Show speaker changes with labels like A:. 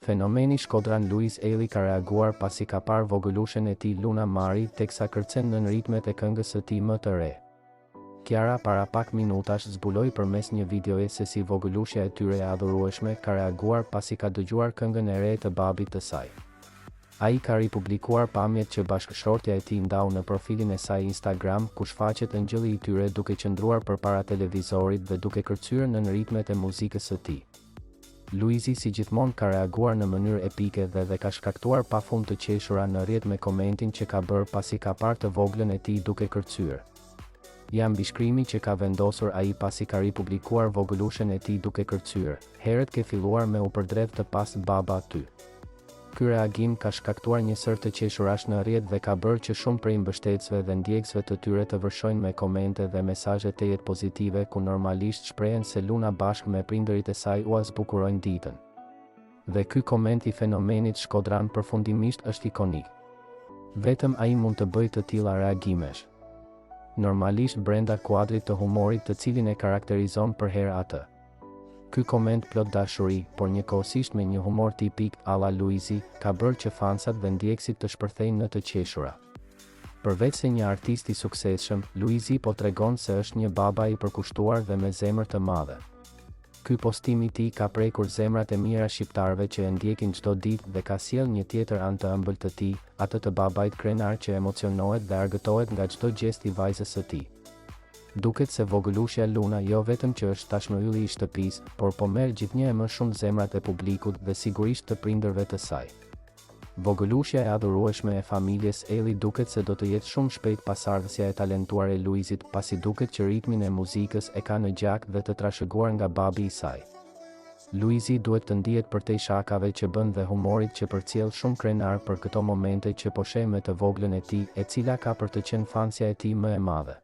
A: Fenomeni shkodran Luiz Ejlli ka reaguar pasi ka parë vogëlushen e tij Luna Mari teksa kërcen nën ritmet e këngës së tij më të re. Kiara para pak minutash zbuloi përmes një videoje se si vogëlushja e tyre e adhurueshme ka reaguar pasi ka dëgjuar këngën e re të babit të saj. Ai ka ripublikuar pamjet që bashkëshortja e tij ndau në profilin e saj Instagram ku shfaqet ëngjëlli i tyre duke qëndruar përpara televizorit dhe duke kërcyer nën ritmet e muzikës së tij. Luizi si gjithmonë ka reaguar në mënyrë epike dhe dhe ka shkaktuar pafund të qeshura në rrjet me komentin që ka bërë pasi ka parë të voglën e tij duke kërcyer. Ja mbishkrimi që ka vendosur ai pasi ka ripublikuar vogëlushen e tij duke kërcyer, Herët ke filluar me u përdredh të pastë baba ty. Ky reagim ka shkaktuar një sërë të qeshurash në rrjet dhe ka bërë që shumë prej mbështetësve dhe ndjekësve të tyre të vërshojnë me komente dhe mesazhe tejet pozitive ku normalisht shprehen se Luna bashkë me prindërit e saj ua zbukurojnë ditën. Dhe ky koment i fenomenit shkodran përfundimisht është ikonik. Vetëm ai mund të bëjë të tilla reagimesh. Normalisht brenda kuadrit të humorit të cilin e karakterizon përherë atë. Ky koment plot dashuri, por njëkohësisht me një humor tipik alla Luizi, ka bërë që fansat dhe ndjekësit të shpërthejnë në të qeshura. Përveçse një artist i suksesshëm, Luizi po tregon se është një baba i përkushtuar dhe me zemër të madhe. Ky postim i tij ka prekur zemrat e mijëra shqiptarëve që e ndjekin çdo ditë dhe ka sjellë një tjetër anë të ëmbël të tij, atë të babait krenar që emocionohet dhe argëtohet nga çdo gjest i vajzës së tij. Duket se vogëlushja Luna jo vetëm që është tashmë ylli i shtëpisë, por po merr gjithnjë e më shumë zemrat e publikut dhe sigurisht të prindërve të saj. Vogëlushja e adhurueshme e familjes Ejlli duket se do të jetë shumë shpejt pasardhësja e talentuar e Luizit pasi duket që ritmin e muzikës e ka në gjak dhe të trashëguar nga babi i saj. Luizi duhet të ndihet përtej shakave që bën dhe humorit që përcjell shumë krenar për këto momente që po sheh me të voglën e tij e cila ka për të qenë fansja e tij më e madhe.